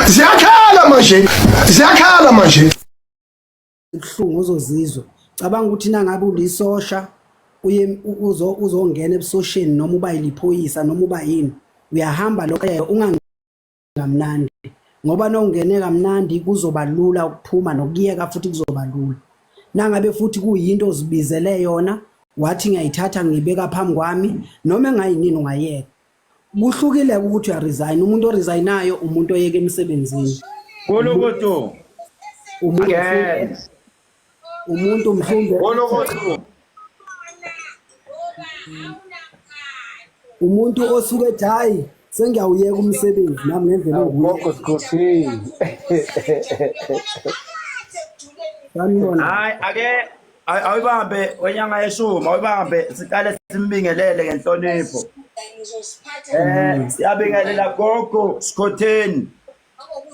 Ziyakhala manje, ziyakhala manje. Ubuhlungu ozozizwa. Cabanga ukuthi nangabe ulisosha uye uzo uzongena ebusosheni noma uba yiliphoyisa noma uba yini uyahamba lokho ungangamnandi ngoba nowungene kamnandi kuzoba lula ukuphuma nokuyeka futhi kuzoba lula. Nangabe futhi kuyinto ozibizele yona wathi ngiyayithatha ngiyibeka phambi kwami noma engayinini ungayeka. Kuhlukile ukuthi uyaresign, umuntu oresignayo umuntu oyeka emsebenzini. Kolokoto. Umuntu umuntu mhlawumbe Kolokoto. Umuntu osuke ethi hayi sengiyawuyeka umsebenzi nami ngendlela enguye. Gogo Sikhosini. Sanibona. Hayi ake awuyibambe wenyanga yeshumi awuyibambe siqale simbingelele ngenhlonipho. Siyabingelela gogo Sikhotheni.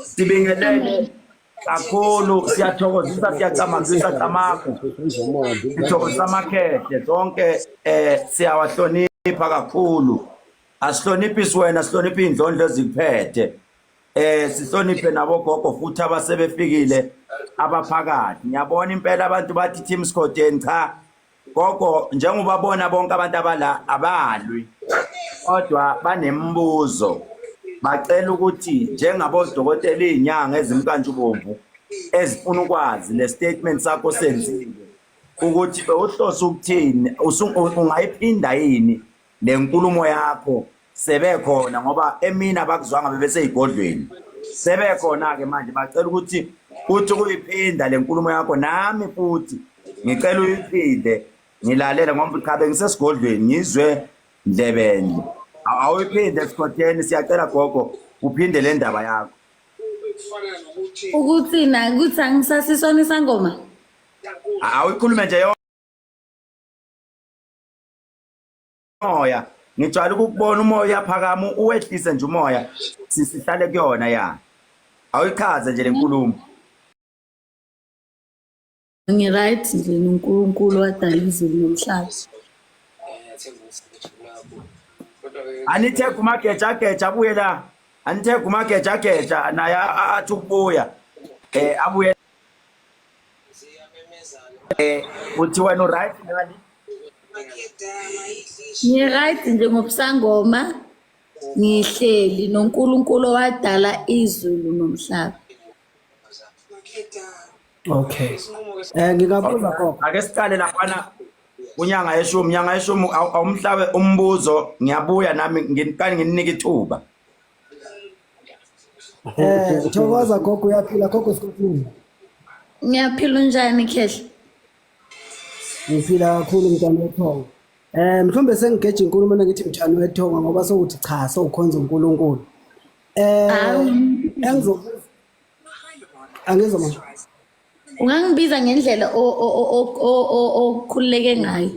Sibingelele kakhulu siyathokozisa siyacamazisa camagu. Sithokozisa amakhehle sonke siyawahlonipha kakhulu. Asihloniphisi wena sihlonipha indlondlo ezikuphethe. Sihloniphe nabogogo futhi abasebefikile abaphakathi. Ngiyabona impela abantu bathi Team Sikhotheni cha gogo njengoba bona bonke abantu abala abalwi kodwa banembuzo bacela ukuthi njengabodokotela izinyanga ezimkantshubomvu ezifuna ukwazi le statement sakho senzile ukuthi bewuhlose ukuthini ungayiphinda yini le nkulumo yakho sebekhona ngoba emini abakuzwanga bebeseyigodlweni sebekhona ke manje bacela ukuthi uthi kuyiphinda le nkulumo yakho nami futhi ngicela uyiphinde ngilalele ngoba cha bengisesigodlweni ngizwe ndlebende awuyiphinde Sikhotheni siyacela gogo uphinde le ndaba yakho Ukuthi na ukuthi angisasisona isangoma. Awuyikhulume nje moya ngijwayele ukukubona umoya uyaphakama uwehlise nje umoya sihlale kuyona ya awuyichaze nje lenkulumo. Ngi-right nje noNkulunkulu wadala izulu nomhlaba. Anithe kumageja geja abuye la anithe kumageja geja naye athi ukubuya abuye uthi wena uright nani? Ngi-right nje ngobusangoma ngihleli noNkulunkulu owadala izulu nomhlaba. Okay. Ngingabuza gogo. Ake siqale laphana kunyanga yeshumi, nyanga yeshumi awumhlabe umbuzo ngiyabuya nami ngiqale nginike ithuba. Thokoza gogo uyaphila gogo Sikhotheni. Ngiyaphila unjani Khehla? Ngiphila kakhulu mntwana wethongo. Mhlawumbe sengigeja inkulumo ngithi mntwana wethongo ngoba sokuthi cha sowukhonza uNkulunkulu. Engizobuza angizwa manje. Ungangibiza ngendlela okhululeke ngayo.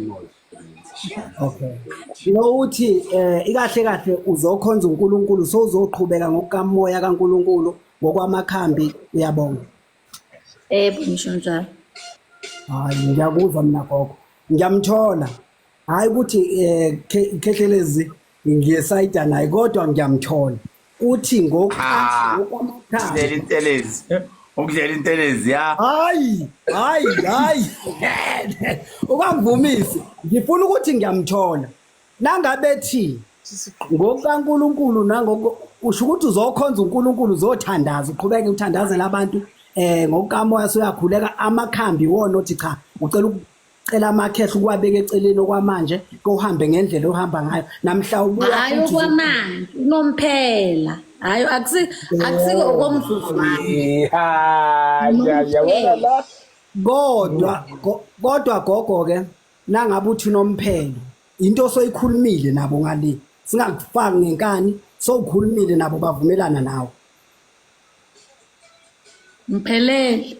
Okay. No uthi ikahle kahle uzokhonza uNkulunkulu sowuzoqhubeka ngokukamoya kaNkulunkulu ngokwamakhambi uyabonga. Yebo ngisho njalo. Hayi ngiyakuzwa mina gogo. Ngiyamthola. Hayi ukuthi Khehlelezi ngiyesayida naye kodwa ngiyamthola. Uthi ngokwamakhambi. Ukudlela intelezi. Ukudlela intelezi ya. Hayi, hayi, hayi. Ungangivumisi. Ngifuna ukuthi ngiyamthola. Nangabe thi ngokukaNkulunkulu nangoko usho ukuthi uzokhonza uNkulunkulu uzothandaza uqhubeke uthandazela abantu ngokukamoya soyakhuleka amakhambi wona othi cha ucela ukucela amakhehla ukuwabeka eceleni okwamanje kohambe ngendlela ohamba ngayo namhla ubuya Hayi okwamanje unomphela. Hayi akusiko okomzuzwana. Ya, ya, yabona la. Kodwa kodwa gogo ke nangabe uthi unomphelo into osoyikhulumile nabo ngale singakufaki ngenkani sowukhulumile nabo bavumelana nawe. Ngiphelele.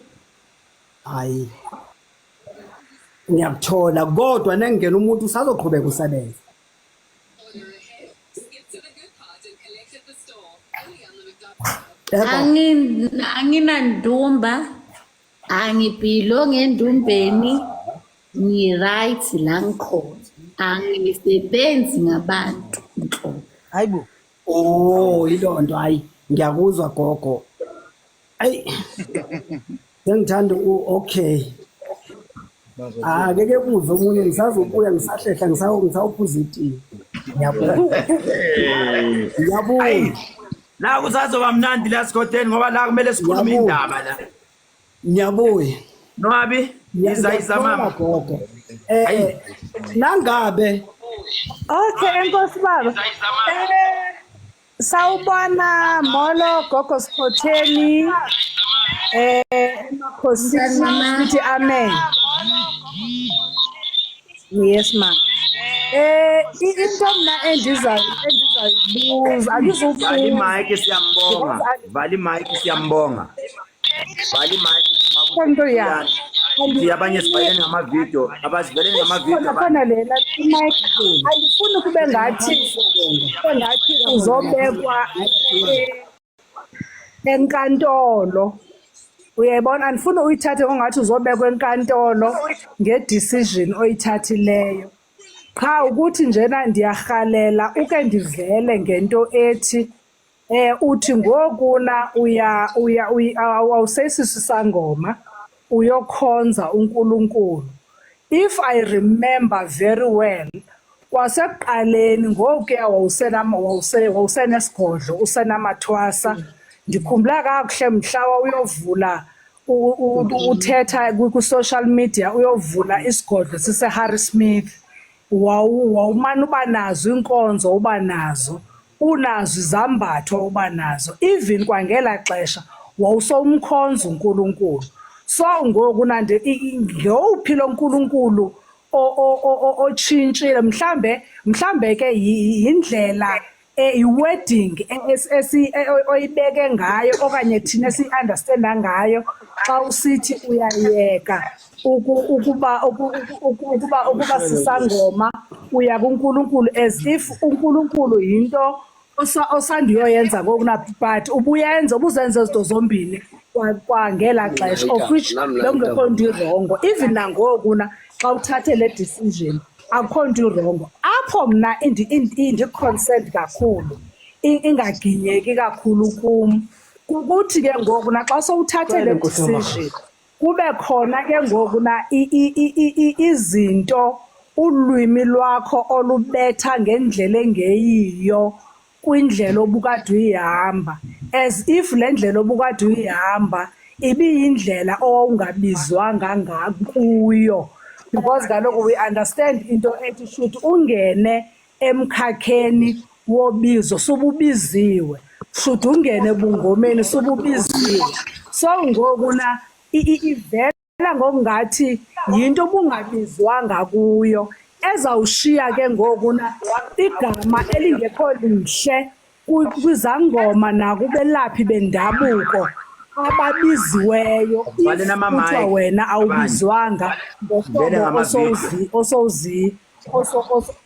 Hayi ngiyakuthola kodwa nengena umuntu usazoqhubeka usebenze. Anginandumba, angibhilo ngendumbeni, ngi-right la ngikhona. Angisebenzi ngabantu nhlobo. Hayibo. Oh, ilonto hayi ngiyakuzwa gogo. Ayi. Sengithanda u okay. Ah ke ke kuze omunye ngisazobuya ngisahlehla ngisawuphuza itiye. Ngiyabuya. Ngiyabuya. La kusazoba mnandi la sikhotheni ngoba la kumele sikhulume indaba la. Ngiyabuya. Nwabi, iza iza mama. Gogo. Eh nangabe Okay, enkosi baba. Sawubona molo gogo Skhotheni. Emakhosini sithi amen. Yes ma. Into mina endizayibuza angizubuza. Vala imic siyambonga. Vala imic siyambonga. Vala imic Into ya. Siya abanye sivaleni ngamavidiyo, abaziveleni ngamavidiyo. Khona lela mic andifuni kube ngathi uzobekwa enkantolo. Uyayibona, andifuni uyithathe ngongathi uzobekwa enkantolo nge-decision oyithathileyo. Qha ukuthi njena ndiyarhalela uke ndivele ngento ethi uthi ngokuna uya uya awusesiso isangoma uyokhonza uNkulunkulu. If I remember very well, kwasekuqaleni ngokuya wawusenesigodlo usenamathwasa. Ndikhumbula kakuhle mhla wawuyovula uthetha ku-social media uyovula isigodlo sise-Harry Smith. Wawumane uba nazo iinkonzo uba nazo, unazo izambatho uba nazo. Even kwangela xesha wawusowumkhonza uNkulunkulu. So ngoku nande ngowuphi lo nkulunkulu otshintshile? Mhlambe ke yindlela i-wedding oyibeke ngayo okanye thina esiyi-understanda ngayo xa usithi uyayeka ukuba sisangoma uya kuNkulunkulu, as if uNkulunkulu yinto osandiyoyenza ngoku na, but ubuyenza ubuzenza izinto zombini kwangela xesha, of which bekungekho nto irongo. Even nangoku na xa uthathe le decision akukho nto irongo. Apho mna indi-concerned kakhulu, ingaginyeki kakhulu kum kukuthi ke ngoku naxa sowuthathe le decision kube khona ke ngoku na izinto ulwimi lwakho olubetha ngendlela engeyiyo kwindlela obukade uyihamba, as if le ndlela obukade uyihamba ibiyindlela owawungabizwanga ngakuyo. Because kaloku we understand into ethi should ungene emkhakheni wobizo sububiziwe, should ungene ebungomeni sububiziwe. So ngoku na ivela ngokungathi yinto obungabizwanga kuyo ezawushiya ke ngoku na igama elingekho lihle kwizangoma nakubelaphi bendabuko ababiziweyo. Valeni ama-mic. Kuthiwa wena awubizwanga Vele ngohlobo ngama-video.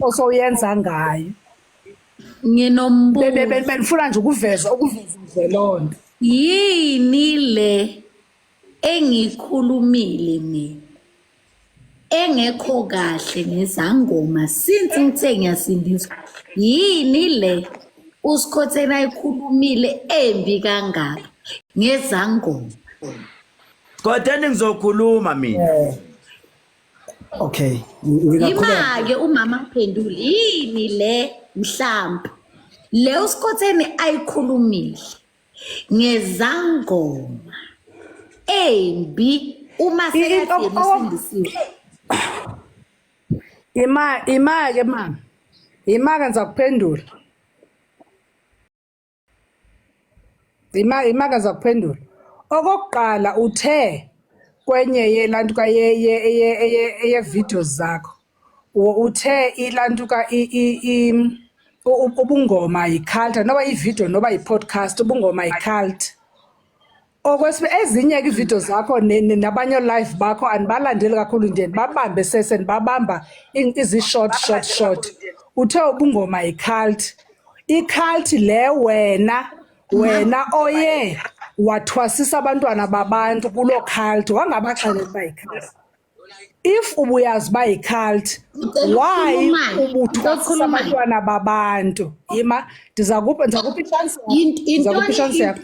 osowuyenza ngayo. Nginombuzo. Benifuna nje ukuveza nje loo nto. Yini le engikhulumile mina engekho kahle ngezangoma since ngithe ngiyasindiswa? Yini le uSikhotheni ayikhulumile embi kangaka ngezangoma? Sikhotheni ngizokhuluma mina. Okay, ngingaqhubeka. Ima-ke umama aphendule, yini le mhlampe le uSikhotheni ayikhulumile ngezangoma embi uma sekade usindisiwe? Ima ke mama. Ima ke ngizakuphendula. Ima ke ngizakuphendula. Okokuqala uthe kwenye yelantuka ye videos zakho. Uthe ilantuka ubungoma yi-cult, noba i-video noba i-podcast, ubungoma yi-cult. Okwesibili, ezinye ke iividiyo zakho nabanye live bakho andibalandeli kakhulu, ndiye ndibabambe sese ndibabamba izi-short short short. Uthe ubungoma yi-cult. I-cult le wena oye wathwasisa abantwana babantu kuloo cult, wangabaxelela uba yi-cult. If ubuyazi uba yi-cult, Ngicela why ukukhuluma. ubuthwasisa Ngicela ukukhuluma. abantwana babantu? Ima, ndizakupha i-chance yakho. Intoni Ndizakupha i-chance yakho.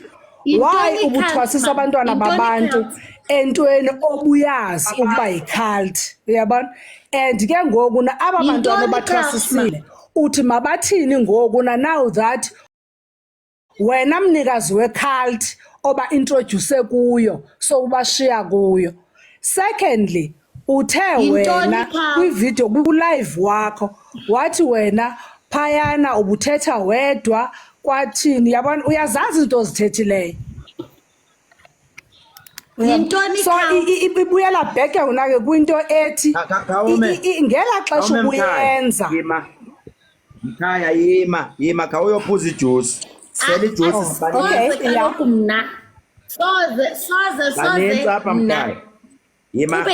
Why Yintoni ubuthwasisa i-cult, abantwana mama? Yintoni babantu i-cult? entweni obuyazi ukuba yi-cult, uyabona? And ke ngoku na aba bantwana Yintoni i-cult, obathwasisile uthi mabathini ngoku na now that wena mnikazi we-cult oba-introduce kuyo so ubashiya kuyo. Secondly, uthe Yintoni wena i-cult? kwividiyo ku-live wakho wathi wena phayana ubuthetha wedwa kwathini, yabona, uyazazi izinto ozithethileyo. Yintoni So i-cult? ibuyela back yona ke kwinto ethi Khawume. ngela xesha Khawume, mkhaya. ubuyenza. Yima. Mkhaya yima, yima khawuyophuza ijuice. Sela ijuice sibaninzi. Okay, Soze yeah. kaloku mna. Soze, soze, Banintsi soze apha mna. mkhaya. Yima.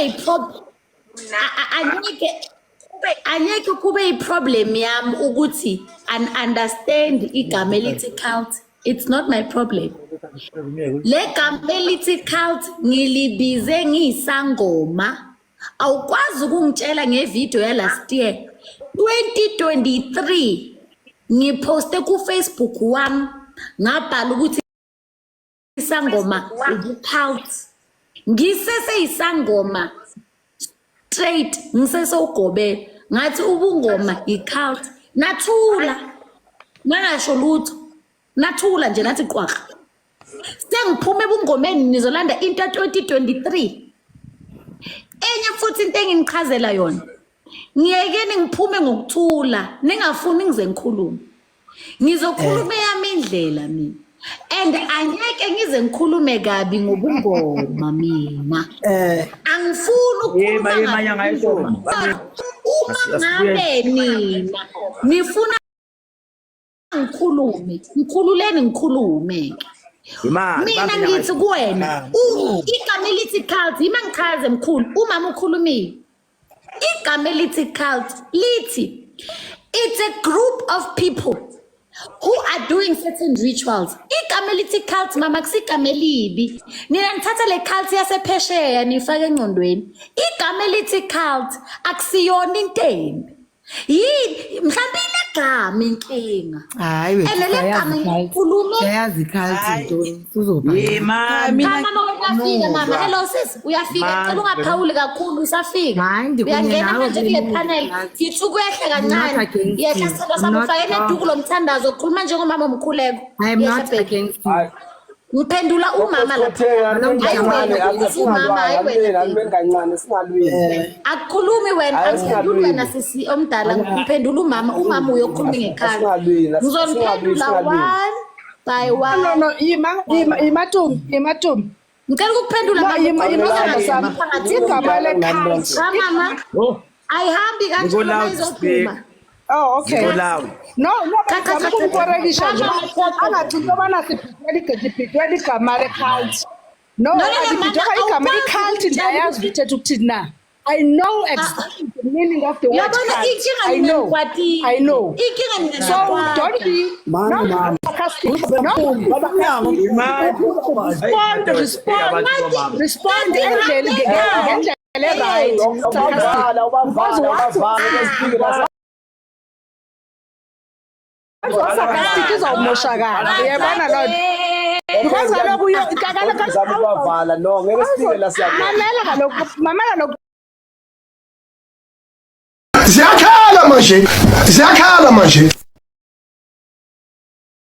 Kube anyeke kube i-problem yami ukuthi un-understand igama elithi cult. It's not my problem. Le gama elithi cult ngilibize ngiyisangoma. Awukwazi ukungitshela ngevideo ya last year 2023 ngiphoste ku Facebook wami ngabhala ukuthi isangoma ubu-cult. Ngisese isangoma straight, ngisese ugobela ngathi ubungoma i-cult. Nathula nangasho lutho, nathula nje nathi qwaqa. Sengiphume ebungomeni nizolanda into ya 2023. Enye futhi into enginichazela yona, ngiyekeni ngiphume ngokuthula, ningafuni ngize ngikhulume. Ngizokhuluma eyami indlela mina, and angeke ngize ngikhulume kabi ngobungoma mina. Angifuni ukukhuluma Yima, yima, kabi nyanga yeshumi. ngobungoma. Uma Asibuye. ngabe nina nifuna ngikhulume, ngikhululeni ngikhulume. Yima. Mina bambe nyanga ngithi yeshumi. kuwena, igama elithi cult, yima ngichaze mkhulu, umama ukhulumile. Igama elithi cult lithi it's a group of people who are doing certain rituals. Igama elithi cult, mama, kusigama elibi. Nina nithatha le cult yasephesheya nifake engqondweni. Igama elithi cult akusiyona into embi. Yini mhlawumbe ilegama inkinga? Hayi wethu, And le gama siyayazi cult. ngikhulume Siyayazi cult yintoni, sizoba. Yima. Cha mama, uyafika mama. Hello sis, uyafika. Man. Ngicela ungaphawuli kakhulu usafika. Hayi, ndikunye Uyangena nawe manje kule kule panel. cult. Ngithi ukuyehla I'm not kancane. against Yehla you. sithandwa I'm sami, not ufake neduku lomthandazo, ukhuluma njengomama omkhuleko. I am Yehla not baby. against you. Ngiphendula umama lapha. Hayi wena, umama, hayi wena, baby. Kancane singalwini. Akukhulumi wena, Hayi, angiphenduli wena singalwini. sisi omdala, ngiphendula umama, umama uyokhuluma ngekhaya. Asingalwini, Ngizoniphendula asingalwini. one by No, one. no, yima, yima, yima Tumi, yima Tumi. Ngicela ukukuphendula No, mama, yima, yima ukhuluma sithandwa sami. phakathi. Igama le-cult. Cha mama, Oh, ayihambi Niko kanjalo uma loud izophuma. speak. Oh, okay. Niko loud. No, Cha, cha, bengizama cha, cha, ukumkorekisha nje. cha, cha, cha, cha. Angathi into yobana sibhidwele igama le-cult. No, No, no, no, alibhidwanga mama, igama awukwazi i-cult, ukutshela ndiyayazi ukuthi- ithetha ukuthini na. I know exactly the meaning of the word Uyabona cult. inkinga I nina know. nikwatile. I know. Inkinga nina So niyakwata. don't be Mama, not mama. sarcastic. No, Yima. respond, respond, respond endleleni ngendlela e-right. Sarcastic. Ubavala, ubavala, ubavala, besifike la. Sarcastic izawumoshakala. Uyayibona loo nto? Because kaloku Uzama ukubavala, no, ngeke sifike la siyakhona. mamela kaloku, mamela kaloku. Ziyakhala manje, ziyakhala manje.